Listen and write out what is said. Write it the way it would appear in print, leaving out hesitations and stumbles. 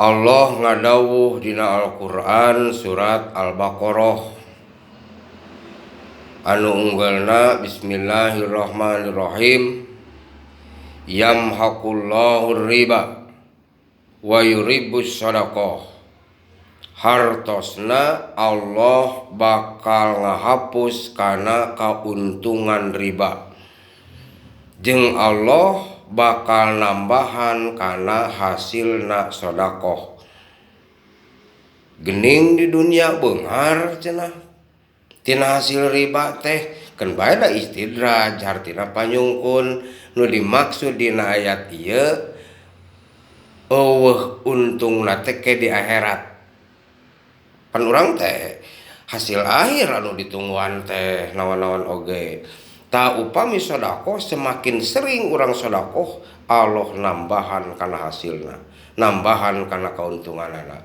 Allah ngadawuh dina Al-Qur'an surat Al-Baqarah anu unggelna bismillahirrahmanirrahim yamhaqullahu riba wa yuribbus shadaqah. Hartosna Allah bakal ngahapus kana kauntungan riba jeung Allah bakal nambahan kana hasilna sedekah. Gening di dunia beunghar cenah tina hasil riba teh keun bae da istidraj hartina panyungkun. Nu dimaksud dina ayat ieu eueuh untungna teh ke di akhirat. Pan urang teh hasil akhir anu ditungguan teh naon-naon oge. Ta upami sedekah semakin sering urang sedekah Allah nambahan kana hasilna, nambahan kana kauntunganana.